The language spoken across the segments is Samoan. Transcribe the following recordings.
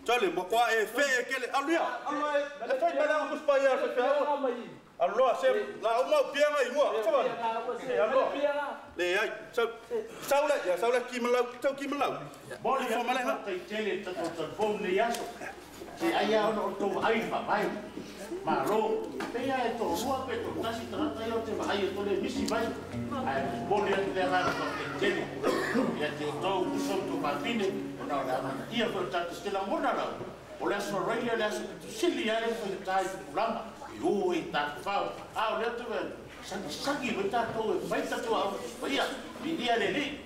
Chale, mo e fe ke le aluia. E fai mala ko spa ya fe Alloa se la uma pianga i mua. Alloa. Le ai sa saula ya saula ki malau tau ki malau. Mo le fo mala ha tai tele ta ta fo ni aso. Se ai ya ono to ai fa mai. Ma ro te ya e to rua pe to tasi ta yo te ai to le misi mai. Ai mo le te ga to tele. Ya te to uso to patine. Ona ona ia fo ta te la mona la. O le aso rei le aso te sili ai fo tai pulama. O e ta fau. A o le tu sangi sangi o ta to e mai ta to au. Ia, vinia le li.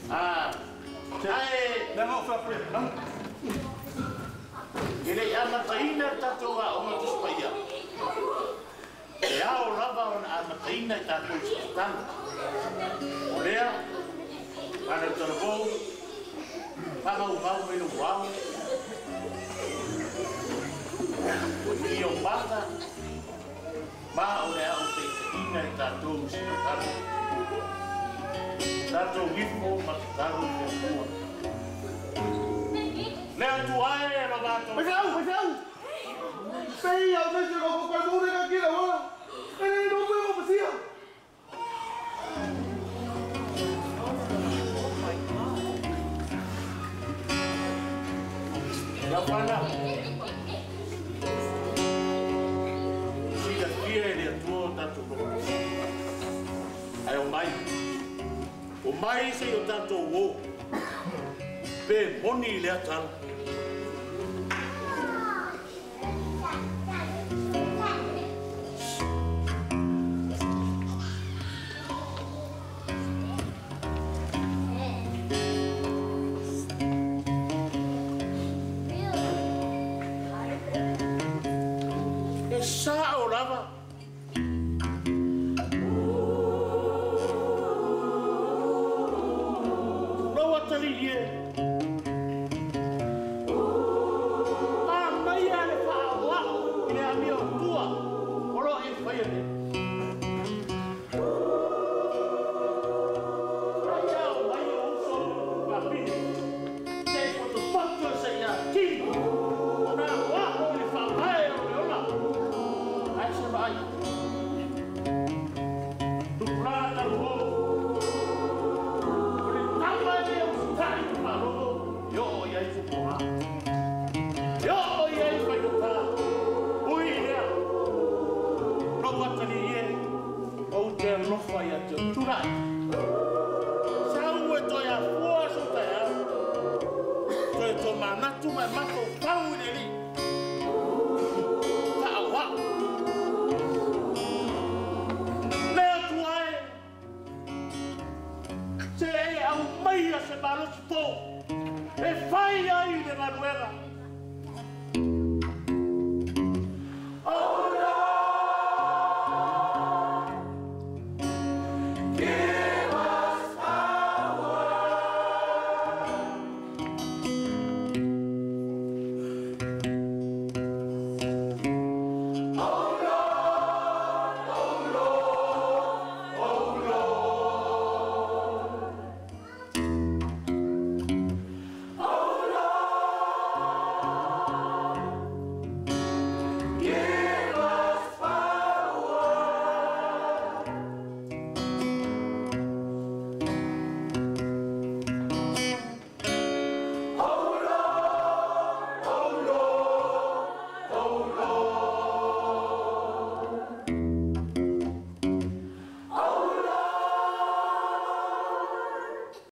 Ah. Ai, na mo fa fre. Ele ama taina ta to a o to spaia. E ao lava ona ama taina ta to tan. O lea ana tolo paga o vau melo wau. I o mata, ma o le au te ina i tātou si mataro. Tātou ifo ma te taro i le mua. Le atu ae e la mātou. Pesau, pesau! Pei au nese ko ko ko mure ka kila wa. Ele no ko ko pasia. Oh my God. La pana. Ai o mai. O mai se o tātou o. Pe moni le atala. E sa o lava. E fai ai le galuega.